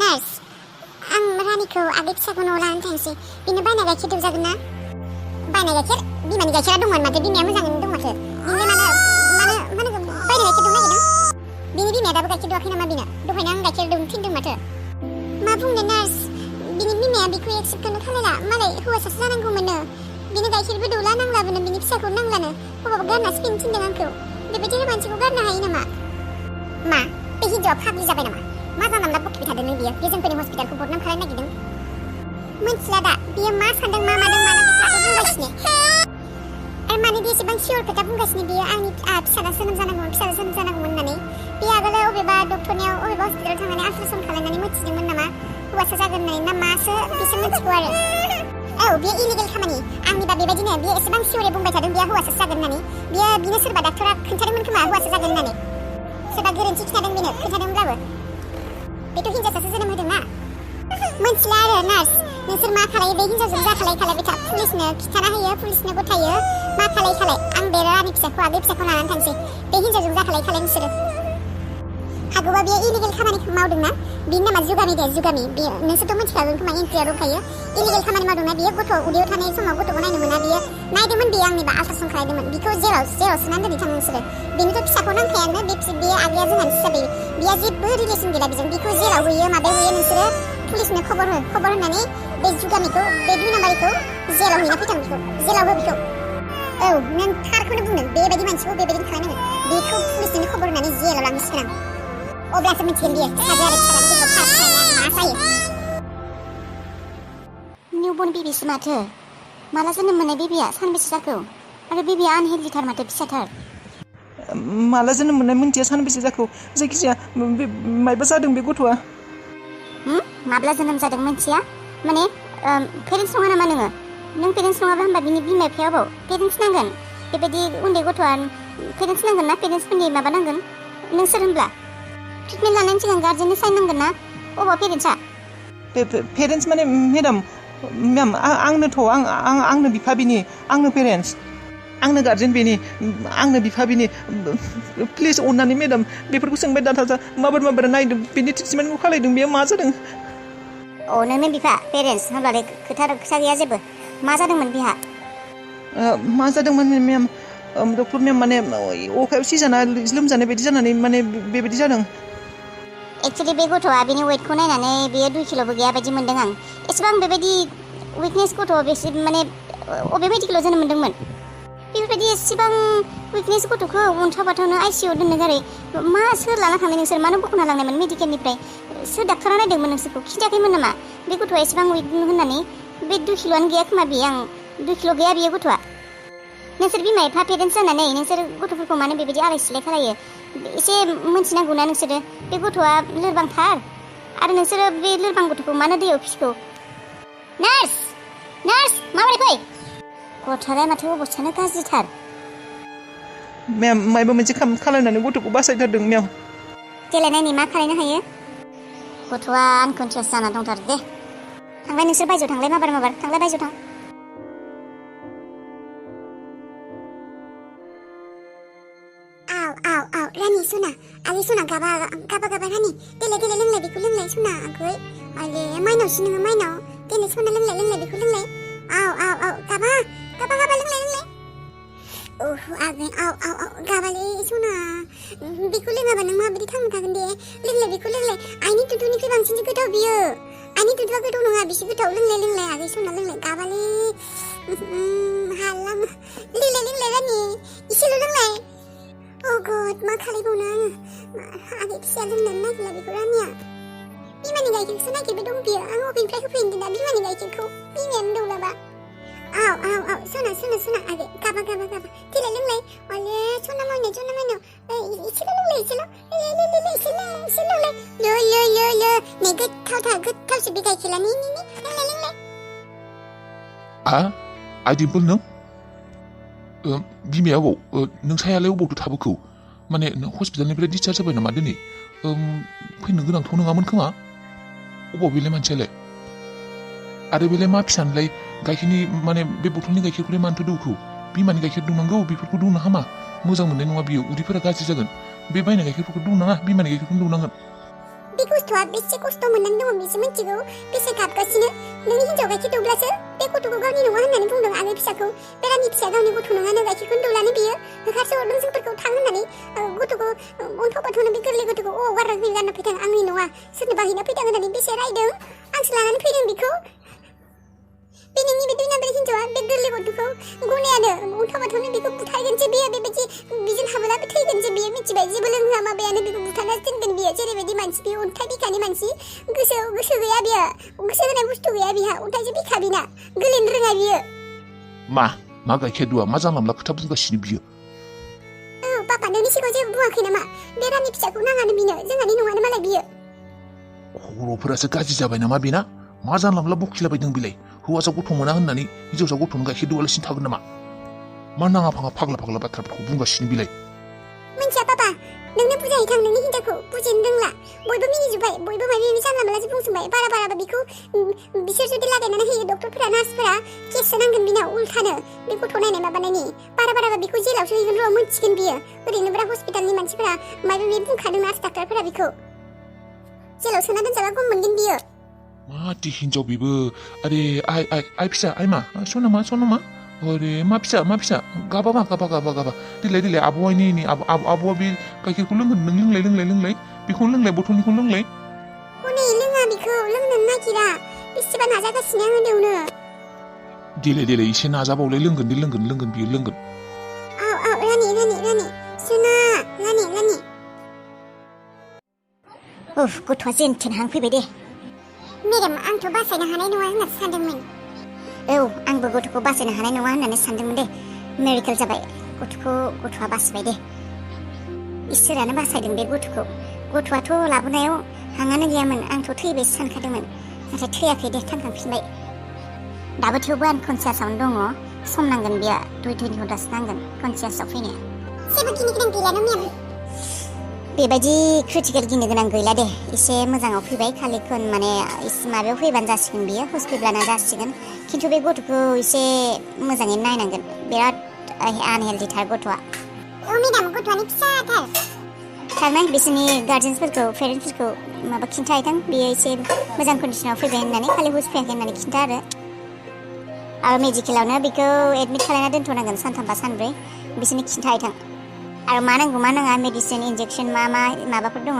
nurse आं रानिखौ आगै फिसाखौ न'आव लानानै थांसै बिनो बायनाय गाइखेर दौजागोन ना बायनाय गाइखेर बिमानि गाइखेरा दंमोन माथो बिमाया मोजाङैनो दं माथो बिनो मानो बायनाय गाइखेर दौनो नागिरदों बिनि बिमाया दाबो गाइखेर दौआखै नामा बिनो दहायनो आं गाइखेर दौनो थिनदों माथो मा बुंनो नार्स बिनि बिमाया बिखौ एक्सेप्टखौनो खालायला मालाय हौवासासो जानांगौमोननो बिनो गाइखेरबो दौला नांलाबोनो बिनि फिसाखौ नांलानो हौवाबो गारनासो फैनो थिनदों आंखौ बेबायदि मानसिखौ गारनो हायो नामा मा बे हिन्जावआ फाग्लि जाबाय नामा मा जानला बखिबाय थादों नों बियो बे जोंफोरनि हस्पिटालखौ बदनाम खालामनो नागिरदों मोनथिला दा बियो मा सानदों मा मादों मानो खोथाखौ बुंगासिनो आरो मानो दि एसेबां सियर खोथा बुंगासिनो बियो आंनि फिसाला जोनोम जानांगौमोन होननानै बे आगोलाव अबेबा डक्टरनियाव अबेबा हस्पिटालाव थांनानै आल्ट्रासाउन्ड खालामनानै मिथिदोंमोन नामा हौवासा जागोन होननानै ना मासो बिसो मिथिगौ आरो औ बेयो इलिगेल खामानि आंनिबा बेबायदिनो बियो एसेबां सियरै बुंबाय थादों बियो हौवासासो जागोन होननानै बिनो सोरबा डाक्टरा खोन्थादोंमोन खोमा हौवासा जागोन होननानै सोरबा गोरोन्थि खिन्थादों बिनो खोन्थादोंब्लाबो बेथ' हिन्जावसासो जोनोम होदों ना मोनथिला आरो नार्स नोंसोर मा खालायो बे हिन्जावजों जा खालाय बिथा पुलिसनो खिन्थाना होयो पुलिसनो गथायो मा खालाय आं बे रानि फिसाखौ आगै फिसाखौ लानानै थांसै बे हिन्जावजों जा खालाय नोंसोरो हागौबा बेयो इलिगेल खामानिखौ मावदोंना बिनि नामा जुगामि बियो नोंसोरथ' मिथिखागोन खोमा एन्ट्रियाव दंखायो इलिगेल खामानि मावदोंना बियो गथ' उदैयाव थानाय समाव गथ'खौ नायनो मोना बियो नायदोंमोन बियो आंनिबा आल्ट्रासाउन्ड खालायदोंमोन बिखौ जेराव सोनानै दोनै थाङो नोंसोरो बेनोथ' फिसाखौ नांखायानो बे आगैया जोंहानिसो जाबाय बिया जेबो रिलेसन गैला बेजों बिखौ जेराव होयो माबायाव होयो नोंसोरो पुलिसनो खबर होनानै बे जुगामिखौ बे दुइ नाम्बारिखौ जेलाव हैना फैथां जेलाव हो बिखौ औ नों थारखौनो बुंदों बेबायदि मानसिखौ बेबायदिनो खालामनांगोन बेखौ पुलिसनो खबर होनानै जेलाव लांसिगोन आं अब्लासो मिथिगोन बियो फिसाजो आरो फिसालानि गेजेराव फाराग थानाया मा जायो निउबर्न बेबिसो माथो माला जोनोम मोननाय बेबिया सानबेसे जाखो आरो बेबिया आनहेल्दिथार माथो फिसाथार माला जोनोम मोननाय मोनथिया सानबेसे जाखो जायखिजाया मायबा जादों बे गथ'आ माब्ला जोनोम जादों मोनथिया माने पेरेन्टस नङा नामा नों पेरेन्टस नङाबा होनबा बिनि बिमा बिफाया अबाव पेरेन्टस नांगोन बेबायदि उन्दै गथ'आ पेरेन्टस नांगोन ना पेरेन्टसफोरनि माबा नांगोन नोंसोर होनब्ला ट्रिटमेन्ट लानायनि सिगां गार्जेननो साइन नांगोन ना अबाव पेरेन्टसा पेरेन्टस माने मेम आंनोथ' आंनो बिफा बिनि आंनो पेरेन्टस आंनो गार्जेन बेनि आंनो बिफा बिनि प्लिज अननानै मेडाम बेफोरखौ सोंबाय दाथा माबोरै नायदों बेनि ट्रिटमेन्टखौ खालायदों बेयो मा जादों नोंनो बिफा पेरेन्टस होनब्लालाय खोथा गैया जेबो मा जादोंमोन बिहा मा जादोंमोन मेम डक्टर मेम माने अखायाव सिजाना लोमजानाय बायदि जानानै माने बेबायदि जादों एक्चुअलि बे गथ'आ बिनि वेटखौ नायनानै बेयो 2 किल'बो गैया बायदि मोनदों आं एसेबां बेबायदि उइकनेस गथ' बेसे माने अबे बायदिखौल' जोनोम मोनदोंमोन बेफोरबायदि एसेबां उइकनेस गथ'खौ अन्थाव बाथावनो आइसिइउ दोननो गारै मा सोर लाना थांनाय नोंसोर मानो बख'ना लांनायमोन मेडिकेलनिफ्राय सोर डाक्टरा नायदोंमोन नोंसोरखौ खिन्थायाखैमोन नामा बे गथ'आ एसेबां उइक होननानै बे 2 किल'आनो गैया खोमा बेयो आं 2 किल' गैया बेयो गथ'आ नोंसोर बिमा बिफा पेरेन्टस जानानै नोंसोर गथ'फोरखौ मानो बेबायदि आलाय सिलाय खालायो एसे मोनथिनांगौना नोंसोरो बे गथ'आ लोरबांथार आरो नोंसोरो बे लोरबां गथ'खौ मानो दैयाव फिसिखौ नार्स माबोरै फै गथ'आलाय माथो अबस्थायानो गाज्रिथार मेम मायबा मोनसे खालामनानै गथ'खौ बासायथारदों मेम देलाय नायनि मा खालायनो हायो गथ'आ आनकनसियास जाना दंथार दे थांलाय नोंसोर बायजोआव थांलाय माबार थांलाय बायजोआव थां रानी सुना आगै सुना गाबा रानी देलाय लोंलाय बेखौ लोंलाय सुना आगै आले माइनावसो नोङो माइनाव देलाय सुना लोंलाय बेखौ लोंलाय गाबा लोंलाय आगै गाबालै सुना बेखौ लोङाबा नों माबायदि थांनो थागोन दे लोंलाय बेखौ लोंलाय आइनि दुदुनिख्रुइ बांसिनसो गोथाव बियो आइनि दुदुआ गोथाव नङा बिसो गोथाव लोंलाय आगै सुना लोंलाय गाबालै हाला लोंलाय रानी इसेल' लोंलाय Oh God, मा खालायबावनो आगै फिसाया लोंनानै नागिरला बेखौ रानिया बिमानि गाइखेरखौसो नागिरबाय दं बियो आं अबेनिफ्राय होफैनो दा बिमानि गाइखेरखौ बिमायानो दौलाबा सुना आगै गाबा देलाय लोंलाय अले सना माइनाव इसेल' लोंलाय इसे लोंलाय लो नै गोथावसो बे गाइखेरा नि लोंलाय आइदिम्पोल नों बिमाया अबाव नों सायालाय अबावथो थाबोखौ माने हस्पिटालनिफ्राय डिसचार्ज जाबाय नामा दिनै फैनो गोनांथ' नङामोन खोमा अबाव बेलाय मानसियालाय आरो बेलाय मा फिसानोलाय गाइखेरनि माने बे बथलनि गाइखेरखौलाय मानोथो दौखौ बिमानि गाइखेर दौनांगौ बेफोरखौ दौनो हामा मोजां मोननाय नङा बियो उदैफोरा गाज्रि जागोन बे बायनाय गाइखेरफोरखौ दौनाङा बिमानि गाइखेरखौनो दौनांगोन बे खस्थ'आ बेसे खस्थ' मोननानै दङ बेसो मिथिगौ बेसे गाबगासिनो नोंनि हिन्जाव गाइखेर दौब्लासो बे गथ'खौ गावनि नङा होननानै बुंदों आगै फिसाखौ बेरामि फिसा गावनि गथ' नङानो गाइखेरखौनो दौलानो बियो होखारसो हरदों जोंफोरखौ थां होननानै गथ'खौ अन्थाव बाथौनो बे गोरलै गथ'खौ गारना होयो गारना फैदों आंनि नङा सोरनोबा हैना फैदों होननानै बेसे रायदों आंसो लानानै फैदों बेखौ बे नोंनि बे 2 नाम्बार हिन्जावा बे गोरलै गथ'खौ गनायानो अन्थाव बाथौनो बेखौ बुथारगोनसो बियो बेबायदि बिजों हाबोला थैगोनसो बियो मिथिबाय जेबो लोंहोआ माबायानो बेखौ बुथारना दोनगोन बियो जेरैबायदि मानसि बियो अन्थाइ बिखानि मानसि गोसो गैया बियो गोसो होनाय बुस्थु गैया बिहा अन्थाइसो बिखा बिना गोलैनो रोङा बियो मा गाइखेर दौआ मा जानला मोनला खोथा बुंगासिनो बियो पापा नोंनि सिगाङाव जेबो बुङाखै नामा बेरामि फिसाखौ नाङानो बिनो जोंहानि नङानो मालाय बियो खर'फोरासो गाज्रि जाबाय नामा बेना मा जानला मोनला बखिलाबायदों बिलाय हौवासा गथ' मोना होननानै हिन्जावसा गथ'नो गाइखेर दौआलासिनो थागोन नामा मा नाङा फाङा फाग्ला बाथ्राफोरखौ बुंगासिनो बिलाय मिन्थिया पापा नोंनो बुजायहैथां नोंनि हिन्जावखौ बुजिनो रोंला बयबो मिनिजोब्बाय बयबो माबि जानला मोनलासो बुंसोमबाय बारा बेखौ बिसोर जुदि लागायनानै होयो डक्टरफोरा नार्सफोरा केससो नांगोन बिनाव उल्थानो बे गथ' नायनाय माबानायनि बारा बेखौ जेलावसो हैगोन र' मोनथिगोन बियो ओरैनो ब्रा हस्पिटालनि मानसिफोरा माबा बुंखादों नार्स डाक्टारफोरा बेखौ जेलाव सोना दोनजाबा गम मोनगोन बियो माथि हिन्जाव बेबो आरे आइ फिसा आइमा सनमा अरे मा फिसा गाबा दिलाय आब'आइनि आब'आ बे गाइखेरखौ लोंगोन नों लोंलाय बेखौ लोंलाय बथलनिखौ लोंलाय हनै लोङा बेखौ लोंनो नागिरा बेसेबा नाजागासिनो आङो देवनो दिलाय एसे नाजाबावलाय लोंगोन बियो लोंगोन रानि सुना रानि गथ'आ जेनथेनहां फैबाय दे मेडाम आंथ' बासायनो हानाय नङा होनना सानदोंमोन आंबो गथ'खौ बासायनो हानाय नङा होननानै सानदोंमोन दे मेरिकेल जाबाय गथ'आ बासिबाय दे इसोरानो बासायदों बे गथ'आथ' लाबोनायाव हाङानो गैयामोन आंथ' थैबायसो सानखादोंमोन नाथाय थैयाखै दे थांखांफिनबाय दाबो थेवबो आनकनसियासआवनो दङ सम नांगोन बियो 2-3 घन्टासो नांगोन कनसियासआव फैनो जेबो गिनो गोनां गैला मेम बेबायदि क्रिटिकेल गिनो गोनां गैला दे एसे मोजाङाव फैबाय खालि माने माबायाव फैबानो जासिगोन बियो हस्पिटालानो जासिगोन खिन्थु बे गथ'खौ एसे मोजाङै नायनांगोन बिराद आनहेल्दिथार गथ'आ मेडाम गथ'आनि फिसाथार थारमाने बिसोरनि गार्जेन्सफोरखौ पेरेन्टसफोरखौ माबा खिन्थाहैथां बियो एसे मोजां कन्डिसनाव फैबाय होननानै खालि हुस फैयाखै होननानै खिन्था आरो मेडिकेलावनो बेखौ एडमिट खालामना दोनथ'नांगोन 3-4 बिसोरनि खिन्थाहैथां आरो मा नांगौ मा नाङा मेडिसिन इन्जेक्सन मा माबाफोर दङ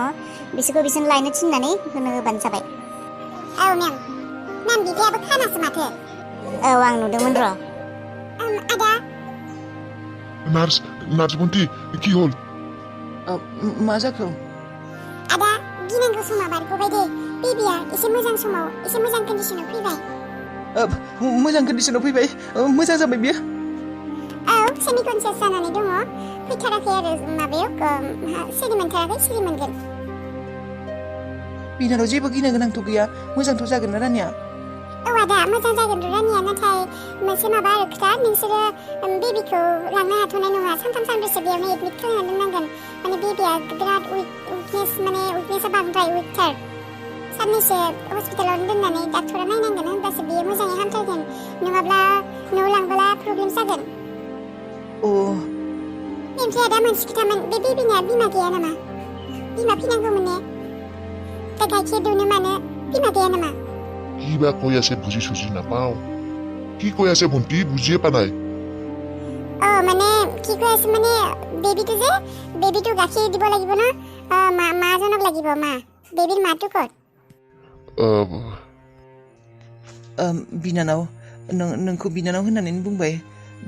बिसोरखौ बिसोरनो लायनो थिननानै होबानो जाबाय मेम बिदायाबो खानासो माथो आं नुदोंमोन र' आदा नार्स gwrwnthi কি হল मा जाखो आदा गिनांगौ समा बारग'बाय दे बेबिया एसे मोजां समाव एसे मोजां कन्डिसनाव फैबाय मोजां कन्डिसनाव फैबाय मोजां जाबाय बियो सेमि कनसियास जानानै दङ फैथाराखै आरो माबायाव सिरि मोनगोन बिनानाव जेबो गिनो गोनांथ' गैया मोजांथ' जागोन ना रानिया आदा मोजां जागोन रानिया नाथाय मोनसे माबा आरो खोथा नोंसोरो बेबिखौ लांनो हाथ'नाय नङा 3-4 सानब्रैसो बेयावनो एडमिट खालामना दोननांगोन माने बेबिया बिराद उइकनेसा बांद्राय उइकथार साननैसो हस्पिटालावनो दोननानै डाक्टरा नायनांगोन होनबासो बियो मोजाङै हामथारगोन नङाब्ला न'आव लांबोला प्रब्लेम जागोन ओमफ्राय आदा मोनसे खोथामोन बे बेबिना बिमा गैया नामा बिमा फैनांगौमोन ने दा गाइखेर दौनो मानो बिमा गैया नामा কিবা কৈ আছে বুজি নাপাওঁ কি কৈ আছে ভণ্টি বুজিয়ে পা নাই মানে কি কৈ আছে মানে বেবিটো গাখীৰ দিব লাগিব ন মাজনক লাগিব মা বেবিৰ মাটো ক'ত बिनानाव नोंखौ बिनानाव होननानै बुंबाय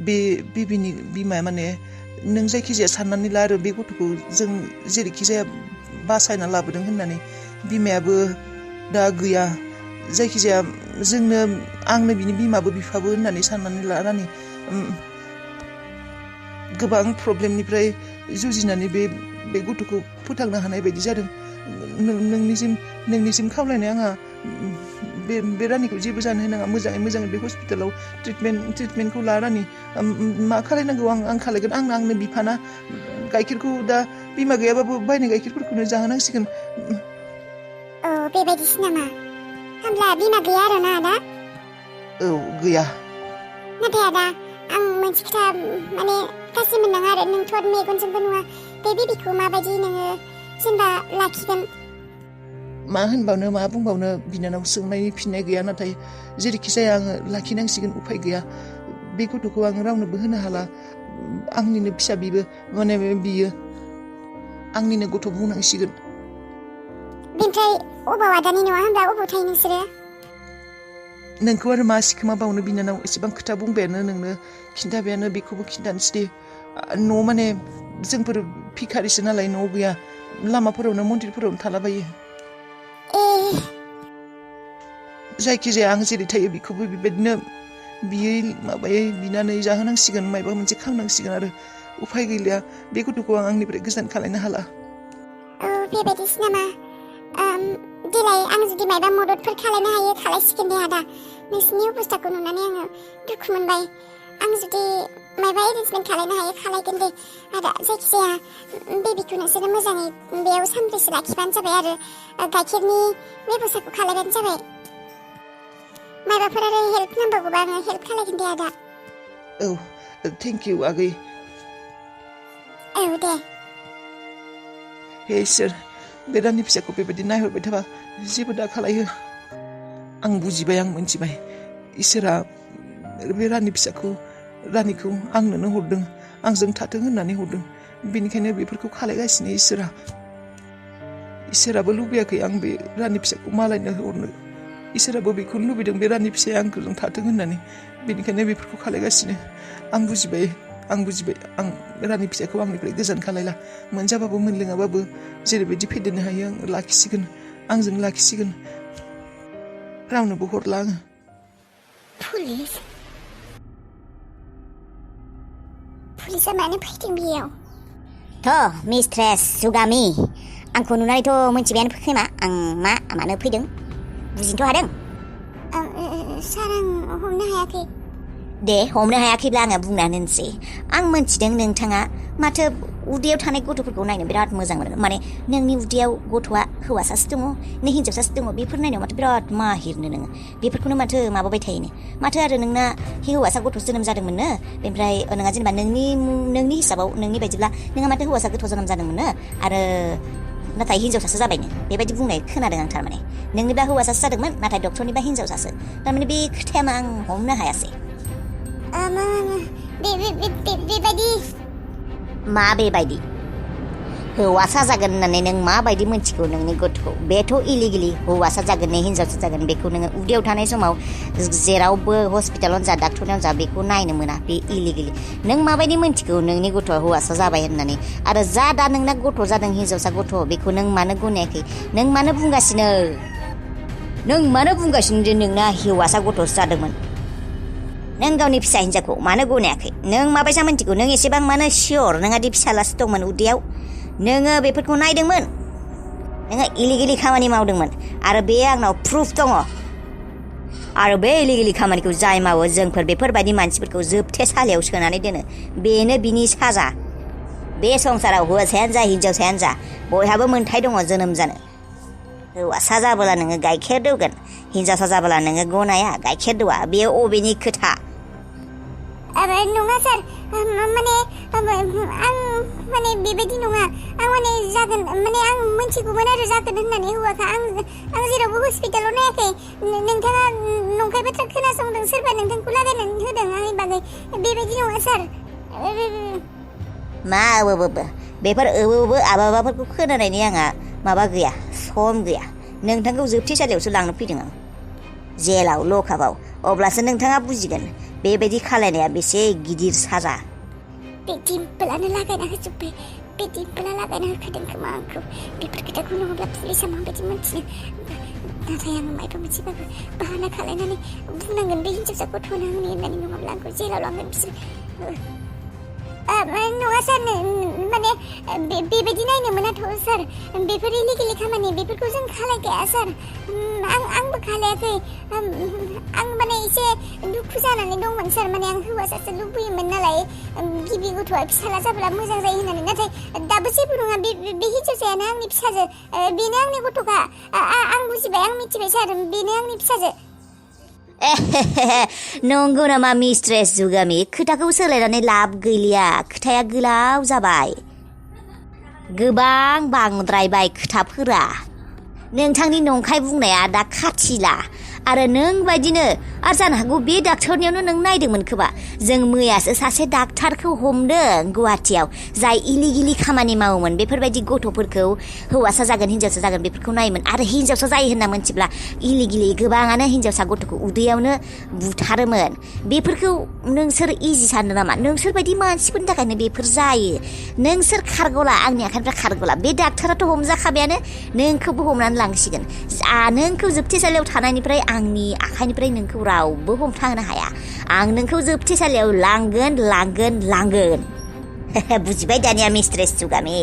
बे बेबिनि बिमाया माने नों जायखिजाया साननानै ला आरो बे गथ'खौ जों जेरैखि जाया बासायना लाबोदों होननानै बिमायाबो दा गैया जायखिजाया जोंनो आंनो बिनि बिमाबो बिफाबो होननानै साननानै ला रानि गोबां प्रब्लेमनिफ्राय जुजिनानै बे गथ'खौ फोथांनो हानाय बायदि जादों नोंनिसिम खावलायनाय आंहा बे रानिखौ जेबो जानो होनाङा मोजाङै बे हस्पिटालाव ट्रिटमेन्टखौ ला रानि मा खालायनांगौ आं खालायगोन आंनो बिफाना गाइखेरखौ दा बिमा गैयाबाबो बायनाय गाइखेरफोरखौनो जाहोनांसिगोन बेबायदिसो नामा होमब्ला बिमा गैया आरो ना आदा गैया नाथाय आदा आं मोनसे खोथा माने गासै मोननाङा आरो नोंथ' मेगनजोंबो नुवा बे बेबिखौ माबायदि नोङो जेनेबा लाखिगोन मा होनबावनो मा बुंबावनो बिनानाव सोंनायनि फिननाय गैया नाथाय जेरैखि जाया आङो लाखिनांसिगोन उफाय गैया बे गथ'खौ आं रावनोबो होनो हाला आंनिनो फिसा बिबो माने बियो आंनिनो गथ' बुंनांसिगोन बेनिफ्राय अबाव आदानि न'आ होनब्ला अबाव थायो नोंसोरो नोंखौ आरो मा सिखोमा बावनो बिनानाव एसेबां खोथा बुंबायानो नोंनो खिन्थाबायानो बेखौबो खिन्थानोसै दे न' माने जोंफोर भिखारिसो नालाय न'आव गैया लामाफोरावनो मन्दिरफोरावनो थालाबायो जायखिजाया आं जेरै थायो बेखौबो बेबायदिनो बियो माबायै बिनानै जाहोनांसिगोन माबा मोनसे खालामनांसिगोन आरो उफाय गैलिया बे गथ'खौ आं आंनिफ्राय गोजान खालायनो हाला बेबायदिसो नामा देलाय आं जुदि माबा मददफोर खालायनो हायो खालायसिगोन दे आदा नोंसिनि अबस्थाखौ नुनानै आङो दुखु मोनबाय आं जुदि माबा एरेन्जमेन्ट खालायनो हायो खालायगोन दे आदा जायखिजाया बेबिखौ नोंसोरो मोजाङै बेयाव सानब्रैसो लाखिबानो जाबाय आरो गाइखेरनि बेबस्थाखौ खालायबानो जाबाय माबाफोर आरो हेल्प नांबावगौबा आङो हेल्प खालायगोन दे आदा औ थेंक इउ आगै औ दे हे इसोर बे रानि फिसाखौ बेबायदि नायहरबाय थाबा जेबो दा खालायो आं बुजिबाय आं मोनथिबाय इसोरा बे रानि फिसाखौ रानिखौ आंनोनो हरदों आंजों थाथों होननानै हरदों बेनिखायनो बेफोरखौ खालायगासिनो इसोराबो लुबैयाखै आं बे रानि फिसाखौ मालायनो हरनो इसोराबो बेखौनो लुबैदों बे रानि फिसाया आंजों थाथों होननानै बेनिखायनो बेफोरखौ खालायगासिनो आं बुजिबाय आं रानि फिसाखौ आंनिफ्राय गोजान खालायला मोनजाबाबो मोनलोङाबाबो जेरैबायदि फेदेरनो हायो आं लाखिसिगोन आंजों लाखिसिगोन रावनोबो हरला आङो पुलिसा मानो फैदों बेयाव मिस्ट्रेस जुगामि आंखौ नुनानैथ' मोनथिबायानो खोमा आं मानो फैदों बुजिनोथ' हादों सार आं हमनो हायाखै दे हमनो हायाखैब्ला आङो बुंनानै होनसै आं मोनथिदों नोंथाङा माथो उदैयाव थानाय गथ'फोरखौ नायनो बिराद मोजां मोनो माने नोंनि उदैयाव गथ'आ हौवासासो दङ ना हिन्जावसासो दङ बेफोर नायनायाव माथो बिराद माहिरनो नोङो बेफोरखौनो माथो माबाबाय थायोनो माथो आरो नोंना हौवासा गथ' जोनोम जादोंमोननो बेनिफ्राय नोंहा जेनेबा नोंनि हिसाबाव नोंनि बायदिब्ला नोंहा माथो हौवासा गथ' जोनोम जादोंमोननो आरो नाथाय हिन्जावसासो जाबायनो बेबायदि बुंनाय खोनादों आं थारमाने नोंनिबा हौवासासो जादोंमोन नाथाय डक्टरनिबा हिन्जावसासो थारमाने बे खोथाया आं हमनो हायासै बेबायदि मा बेबायदि हौवासा जागोन होननानै नों माबायदि मोनथिगौ नोंनि गथ'खौ बेथ' इलिगेलि हौवासा जागोन ना हिन्जावसा जागोन बेखौ नोङो उदैयाव थानाय समाव जेरावबो हस्पिटालावनो जा डाक्टरनाव जा बेखौ नायनो मोना बे इलिगेलि नों माबायदि मोनथिगौ नोंनि गथ'आ हौवासा जाबाय होननानै आरो जा दा नोंना गथ' जादों हिन्जावसा गथ' बेखौ नों मानो गनायाखै नों मानो बुंगासिनो जे नोंना हौवासा गथ'सो जादोंमोन नों गावनि फिसा हिन्जावखौ मानो गनायाखै नों माबायसा मोनथिगौ नों एसेबां मानो सियर नोंहादि फिसालासो दंमोन उदैयाव नोङो बेफोरखौ नायदोंमोन नोङो इलिगेलि खामानि मावदोंमोन आरो बे आंनाव प्रुफ दङ आरो बे इलिगेलि खामानिखौ जाय मावो जोंफोर बेफोरबायदि मानसिफोरखौ जोबथेसालियाव सोनानै दोनो बेनो बिनि साजा बे संसाराव हौवासायानो जा हिन्जावसायानो जा बयहाबो मोन्थाय दङ जोनोम जानो हौवासा जाबोला नोङो गाइखेर दौगोन हिन्जावसा जाबोला नोङो गनाया गाइखेर दौआ बेयो अबेनि खोथा नङा सार माने आं माने बेबायदि नङा आं माने जागोन माने आं मोनथिगौमोन आरो जागोन होननानै हौवाखा आं जेरावबो हस्पिटालाव नायाखै नोंथाङा नंखाय बाथ्रा खोनासंदों सोरबा नोंथांखौ लागायनानै होदों आंनि बागै बेबायदि नङा सार मा बेफोर आबाबाफोरखौ खोनानायनि आंहा माबा गैया सम गैया नोंथांखौ जोबथेसालियावसो लांनो फैदों आं जेलाव लकआपआव अब्लासो नोंथाङा बुजिगोन बेबायदि खालायनाया बेसे गिदिर साजा बे दिम्पलानो लागायना होजोब्बाय बे दिम्पला लागायना होखादों खोमा आंखौ बेफोर खोथाखौ नङाब्ला पुलिसा माबायदि मोनथिनो नाथाय आं मायबा मोनसेबाबो बाहाना खालायनानै बुंनांगोन बे हिन्जावसा गथ'नो आंनि होननानै नङाब्ला आंखौ जेलाव लांगोन बिसोर नङा सार माने बेबायदि नायनो मोनाथ' सार बेफोर इलिगेलि खामानि बेफोरखौ जों खालायखाया सार आंबो खालायाखै आं माने एसे दुखु जानानै दंमोन सार माने आं हौवासासो लुबैयोमोन नालाय गिबि गथ'आ फिसाला जाब्ला मोजां जायो होननानै नाथाय दाबो जेबो नङा बे हिन्जावसायानो आंनि फिसाजो बेनो आंनि गथ'खा आं बुजिबाय आं मिथिबाय सार बेनो आंनि फिसाजो नंगौ नामा मिस्ट्रेस जुगामि खोथाखौ सोलायनानै लाब गैलिया खोथाया गोलाव जाबाय गोबां बांद्रायबाय खोथाफोरा नोंथांनि नंखाय बुंनाया दा खाथिला आरो नों बायदिनो आरो जानो हागौ बे डाक्टरनियावनो नों नायदोंमोन खोमा जों मैयासो सासे डाक्टारखौ हमदों गुवाहाटियाव जाय इलिगिलि खामानि मावोमोन बेफोरबायदि गथ'फोरखौ हौवासा जागोन हिनजावसा जागोन बेफोरखौ नायोमोन आरो हिनजावसा जायो होनना मोनथिब्ला इलिगिलि गोबाङानो हिनजावसा गथ'खौ उदैयावनो बुथारोमोन बेफोरखौ नोंसोर इजि सानो नामा नोंसोर बायदि मानसिफोरनि थाखायनो बेफोर जायो नोंसोर खारग'ला आंनि आखाइनिफ्राय खारग'ला बे डाक्टाराथ' हमजाखाबायानो नोंखौबो हमनानै लांसिगोन नोंखौ जोबथेसालियाव थानायनिफ्राय आंनि आखाइनिफ्राय नोंखौ रावबो हमथाहोनो हाया आं नोंखौ जोबथेसालियाव लांगोन बुजिबाय दानिया मिस्ट्रेस जुगामि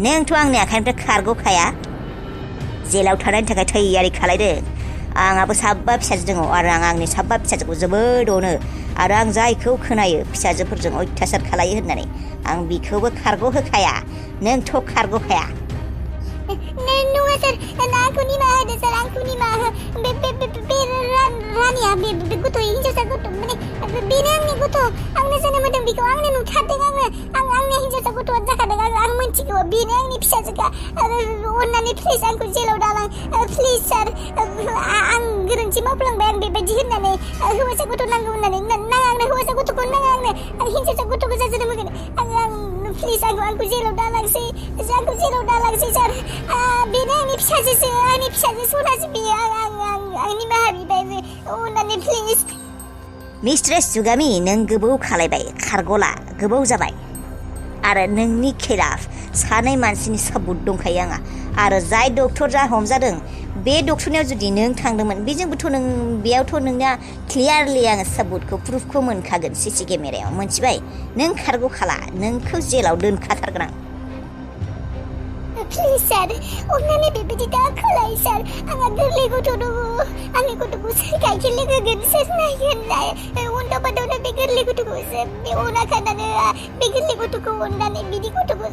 नोंथ' आंनि आखाइनिफ्राय खारग'खाया जेलाव थानायनि थाखाय थैयारि खालायदों आंहाबो साबा फिसाजो दङ आरो आं आंनि साबा फिसाजोखौ जोबोद अनो आरो आं जायखौ खोनायो फिसाजोफोरजों अयथासार खालायो होननानै आं बिखौबो खारग'होखाया नोंथ' खारग'खाया नङा सार आंखौ निमाहा होदो सार आंखौ निमाहा हो बे रानिया बे गथ' हिनजावसा गथ' माने बेनो आंनि गथ' आंनो जोनोम होदों बेखौ आंनो नुथारदों आंनि हिनजावसा गथ'आ जाखादों आं मिन्थिगौ बेनो आंनि फिसाजोखा अननानै प्लिज आंखौ जेलाव दालां प्लिज सार आं गोरोन्थि मावफ्लांबाय आं बेबायदि होननानै हौवासा गथ' नांगौ होननानै नाङा आंनो हौवासा गथ'खौ नाङा आंनो आं हिनजावसा गथ'खौ जोनोम होगोन आं प्लिज आंखौ जेलाव दालांसै सार बेनो आंनि फिसाजो सनासो बेयो आं निमाहा बिबाय अननानै प्लिज मिस्ट्रेस जुगामि नों गोबाव खालायबाय खारग'ला गोबाव जाबाय आरो नोंनि खिलाफ सानै मानसिनि साबुत दंखायो आंहा आरो जाय डक्टरा हमजादों बे डक्टरनियाव जुदि नों थांदोंमोन बेजोंबोथ' नों बेयावथ' नोंना क्लियारलि आङो साबुतखौ प्रुफखौ मोनखागोन सिसि केमेरायाव मोनथिबाय नों खारग'खाला नोंखौ जेलाव दोनखाथारगोन आं प्लिज सार अननानै बेबायदि दा खालाय सार आंहा गोरलै गथ' दङ आंनि गथ'खौ सोर गाइखेर लोंहोगोन सोर नायगोन उन्दावनो बे गोरलै गथ'खौ बे अनाखानानो बे गोरलै गथ'खौ अननानै बिदि गथ'खौ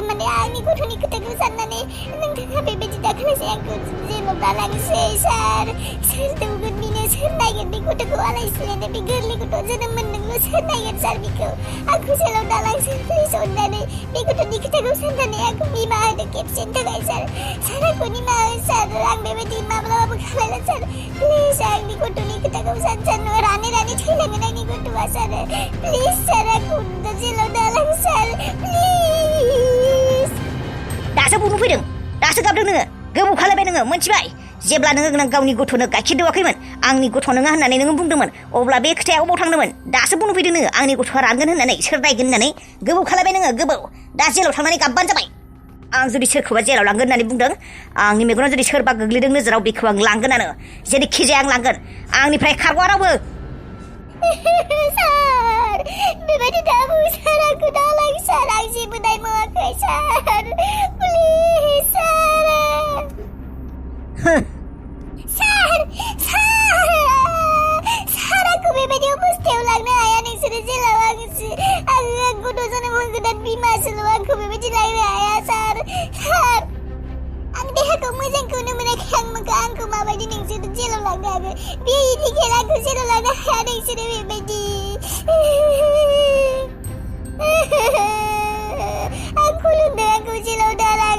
माने आंनि गथ'नि खोथाखौ साननानै नोंथाङा बेबायदि दा खालायसै आंखौ जेलाव दालांसै सार सोर दौगोन बेनो सोर नायगोन बे गथ'खौ आलायसिलायनो बे गोरलै गथ' जोनोम मोनदोंल' सोर नायगोन सार बेखौ आंखौ जेलाव दालांसै प्लिज अननानै बे गथ'नि खोथाखौ साननानै आंखौ निमाहा होदो खेबसेनि थाखाय सार आंखौ निमाहा हो सार आं बेबायदि माब्लाबाबो खालायला सार प्लिज आंनि गथ'नि खोथाखौ सान रानै थैलांगोन आंनि गथ'आ सार प्लिज सार आंखौ जेलाव दालां सार प्लिज दासो बुंनो फैदों दासो गाबदों नोङो गोबाव खालायबाय नोङो मोनथिबाय जेब्ला नोङो गावनि गथ'नो गाइखेर दौवाखैमोन आंनि गथ' नङा होननानै नोङो बुंदोंमोन अब्ला बे खोथाया अबाव थांदोंमोन दासो बुंनो फैदों नोङो आंनि गथ'आ रानगोन होननानै सोर नायगोन होननानै गोबाव खालायबाय नोङो गोबाव दा जेलाव थांनानै गाबबानो जाबाय आं जुदि सोरखौबा जेलाव लांगोन होननानै बुंदों आंनि मेगनाव जुदि सोरबा गोग्लैदों नोजोराव बेखौ आं लांगोनानो जेरैखिजाया आं लांगोन आंनिफ्राय खारग'आ रावबो सार बेबायदि दाबु सार आंखौ दालां सार आं जेबो दाय मावाखै सार प्लिज सार आंखौ बेबायदि अबस्थायाव लांनो हाया नोंसोरो जेलाव आं गथ' जोनोम होगोदान बिमासोल' आंखौ बेबायदि लांनो हाया सार आं देहाखौ मोजांखौनो मोनाखै आंखौ माबायदि नोंसोरो जेलाव लांनो हागोन बे इलिगेल आंखौ जेलाव लांनो हाया नोंसोरो बेबायदि आं खुलुमदों आंखौ जेलाव दालां